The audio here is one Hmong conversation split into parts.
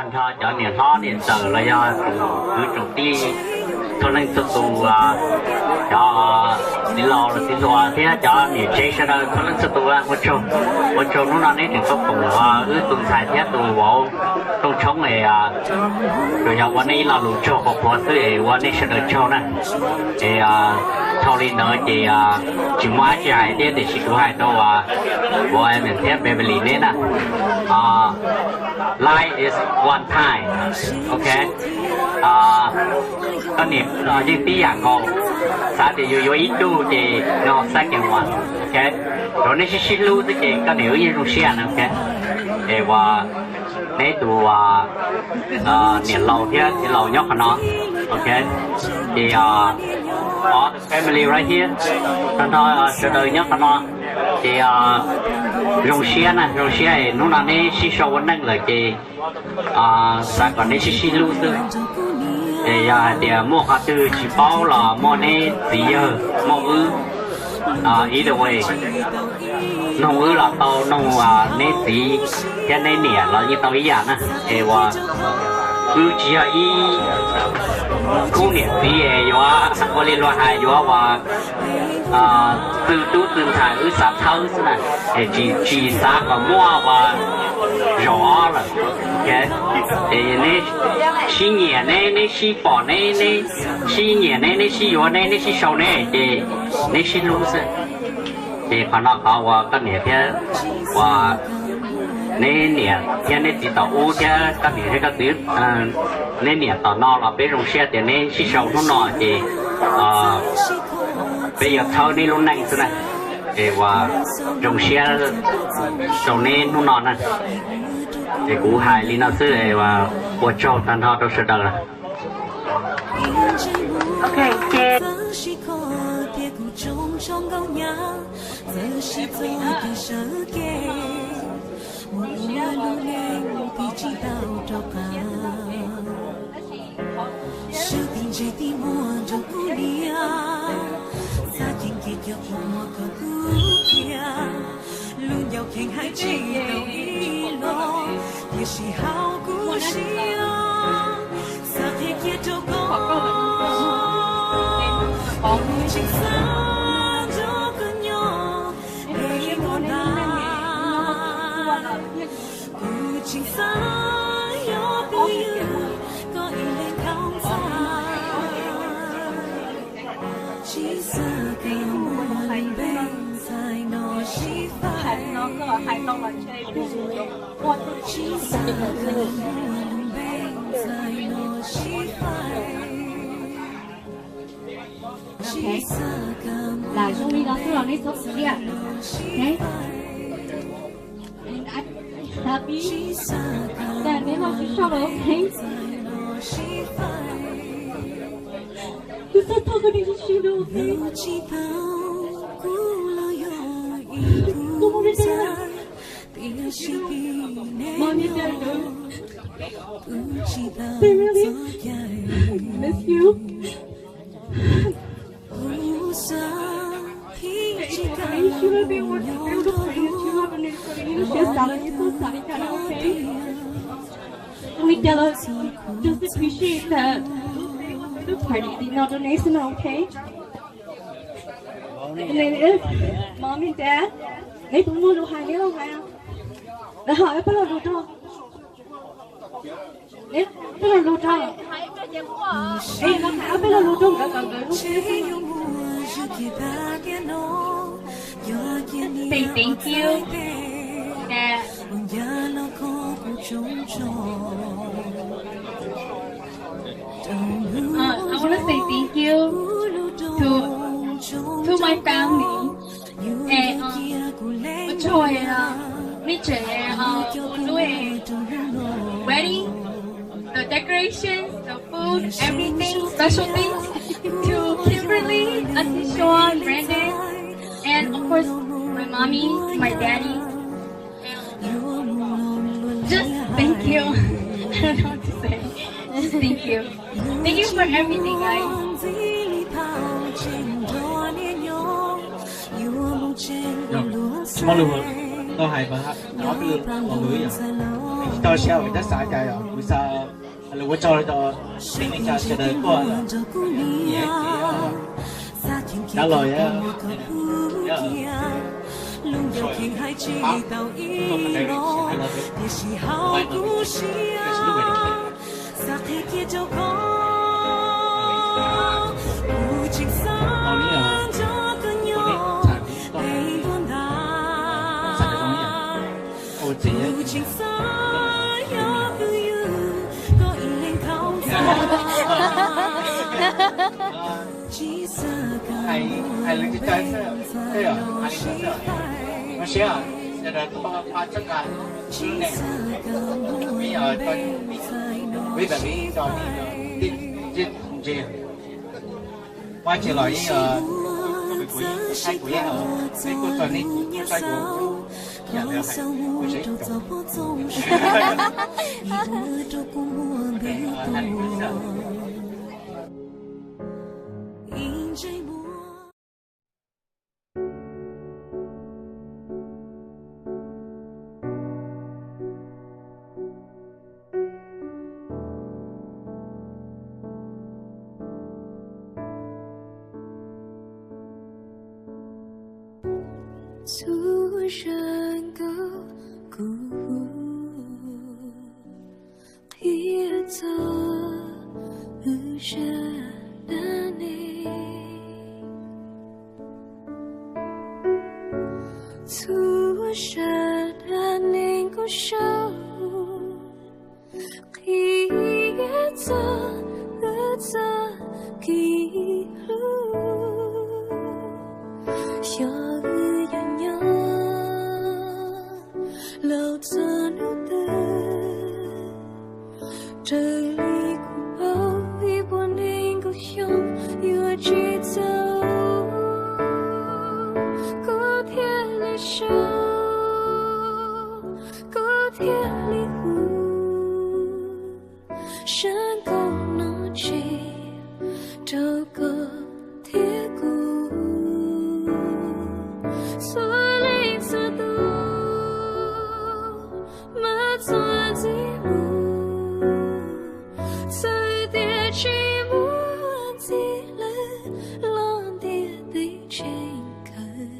Nrog cov niam hlob niam ntxawm los yog tsoom kwv tsoom tij txhua leej txhua tus, cov txiv laus los txiv hluas thiab cov niam tsev sawv daws txhua leej txhua tus, ua tsaug, ua tsaug hnub no neb tseem tuaj koom wb tus ntxhais thiab tus vauv rooj tshoob es, tsuas yog ua nej ib lo lus tsaug qhuav qhuav xwb es ua nej sawv daws tsaug na. Es dhau li ntawd ces tsis muaj dab tsi hais thiab, tiam sis kuv hais rau vauv Evan thiab Beverly neb na, life is one time, ok. Koj niam yeej tib yam nkaus, xav tias yus yuav ib tug ces no second one, ok. Rau neb sib sib hlub xwb ces koj niam wb yeej zoo siab na, ok. Es uas neb tus niam laus thiab txiv laus nyob qhov no, ok. Ces all the family right here, tag nrho sawv daws nyob qhov no, ces zoo siab na, zoo siab es hnub no neb sib sau ua neej lawm ces xav kom neb sib sib hlub xwb. Es yog hais tias muaj qhov twg tsis paub los muaj neb txiv yawg, muaj wb, either way, noog wb los tau, noog neb txiv thiab neb niam los yeej tau ib yam na. Es uas wb tsis yog ib khub niam txiv es yuav ua li luag hais yuav uas txwv tub txwv ntxhais, wb xav txhawb xwb na, es tsis, tsis xav kom muaj uas zaum ob lawm. Es neb sib nyiam neb, neb sib pom neb, neb sib nyiam neb, neb sib yuav neb, neb sib sau neb ces neb sib hlub xwb. Ces qhov no qhov uas koj niam thiab uas neb niam thiab neb txiv tom ub thiab koj niam thiab koj txiv, neb niam tom no los peb zoo siab tias neb sib sau hnub no ces peb yuav txhawb neb lub neej xwb na. Es uas zoo siab rau neb hnub no na. Es kuv hais li no xwb, ua tsaug tag nrho rau sawv daws. Lub ncauj kheev hais tsis tau ib los, tiam sis hauv kuv siab xav qhia kiag rau koj, kuv tseem xav nrog koj nyob peb tug ntag. Kuv tseem xav yog peb yug koj ib leeg thaum ntxhais. Tsis xav kom muaj lub npe ntxhais no sib faib. Tsis xav kom muaj lub npe ntxhais no sib faib. Tsis xav kom muaj lub npe ntxhais no sib faib. Tsis xav kom muaj lub npe ntxhais no sib faib. Kuv xav thov koj niam tsis tsis los, ok? Kuv tsis tau, kuv los yog ib tug ntxhais, tiam sis tib neeg nyob kuv tsis tau txoj cai. Kuv xav thib tsis kam mus nyob rau lub qhov tiag. Only tell us, just appreciate the, the party, the donation, okay? And then if mom and dad, neb puas muaj lus hais, neb los hais. Lawv hais peb los lus rau. Neb peb los lus rau. Neb los hais peb los lus rau nkawd kom nkawd lub siab xwb. Say thank you, Dad. Uh, I want to say thank you to, to my family. And, uh, ua tsaug, uh, nej tseem, uh, ua lub, uh, wedding, the decorations, the food, everything, special things to Kimberly, Auntie Sean, Brandon, and of course my mommy, my daddy. Just thank you. I don't know what to say. Just thank you. Thank you for everything, guys. Tsis muaj lus, koj hais mas, hais ob peb lus los mus yom. Tsis tau siab, kuv twb xav cas yog kuv xav, lawv ua tsaug rau tsev neeg sawv daws tuaj, nyiam txiv, dab laug, Hais lus tsis tau, hais li ntawd, zoo siab sawv daws tuaj pab txhawb nqa lub neej, peb yog tau, peb tam li tso ntse. Muaj tsis los yeej, kuv yeej saib, kuv yeej, peb kuj txog nej kuj saib kuv, yam li hais kuv saib, hais li ntawd. Txhua zaj nkauj kuv qhia txog wb zaj dab neeg. Txhua zaj dab neeg kuj sau qhia txog wb txoj kev hlub. Xyov wb yuav nyob laus txog hnub twg, raws li kuv paub ib puas nees nkaum xyoo yuav tsis txaus, kuv thiaj li sau, kuv thiaj li hu zaj nkauj no tseg rau koj thiab kuv. Txhua leej txhua tus mas txog ntxiv mus, txawm tias tsis muaj ntxiv lawm los ntiaj teb tseem kawg.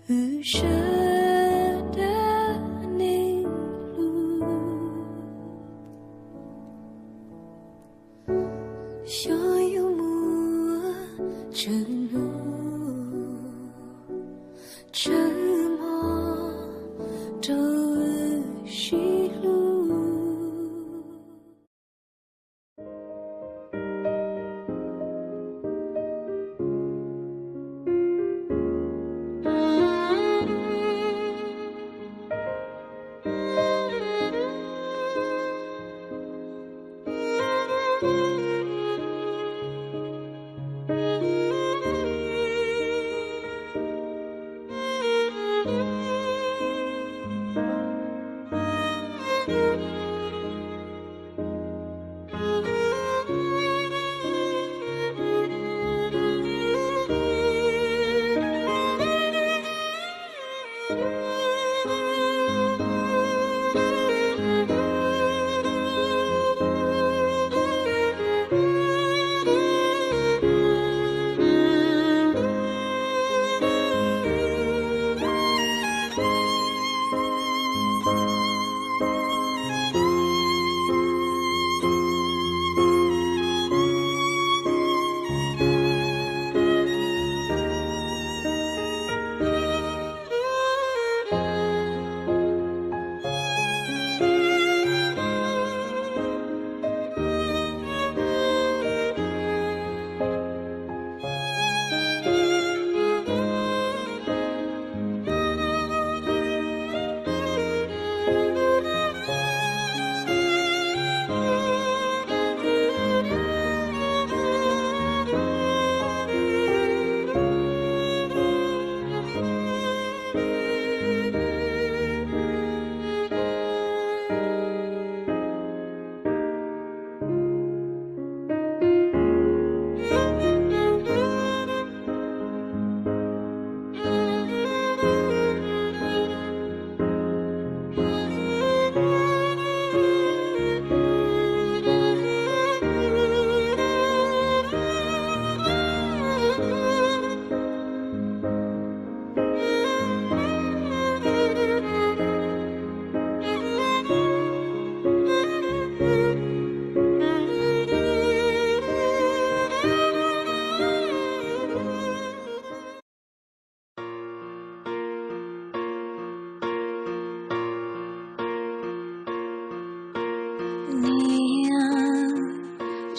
Wb sawv daws neeg hlub, xyov yuav muaj tsawg hnub tsawg hmo rau wb sib hlub.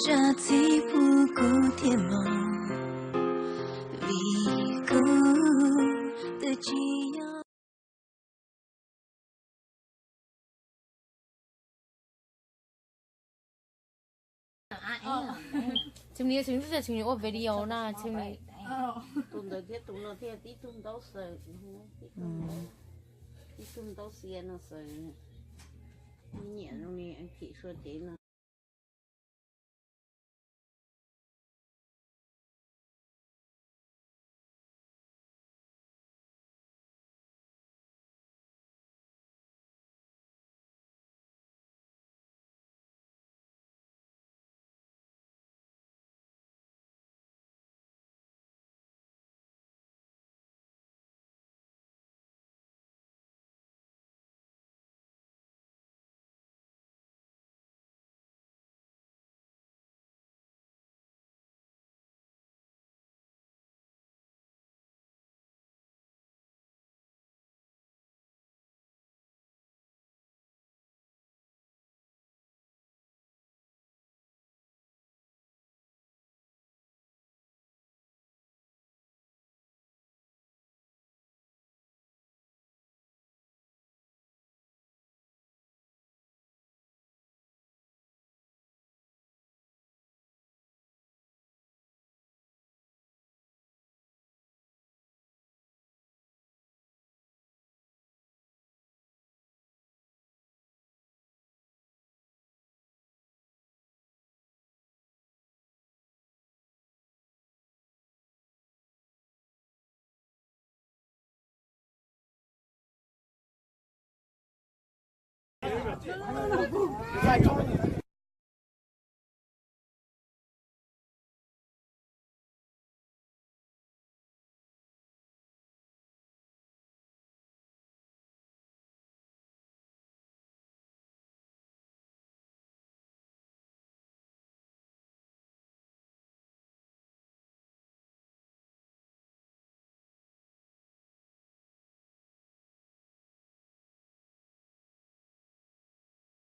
Zaj txhib pub kuv thiaj mloog, vim kuv twb tsis yog. Tsis ua video na, tsis ua. Tus ntawd thiab tus no thiab tib tug ntaub xaws, tib tug ntaub xia no xaws, nyiam zoo li Askiv Sua cev no.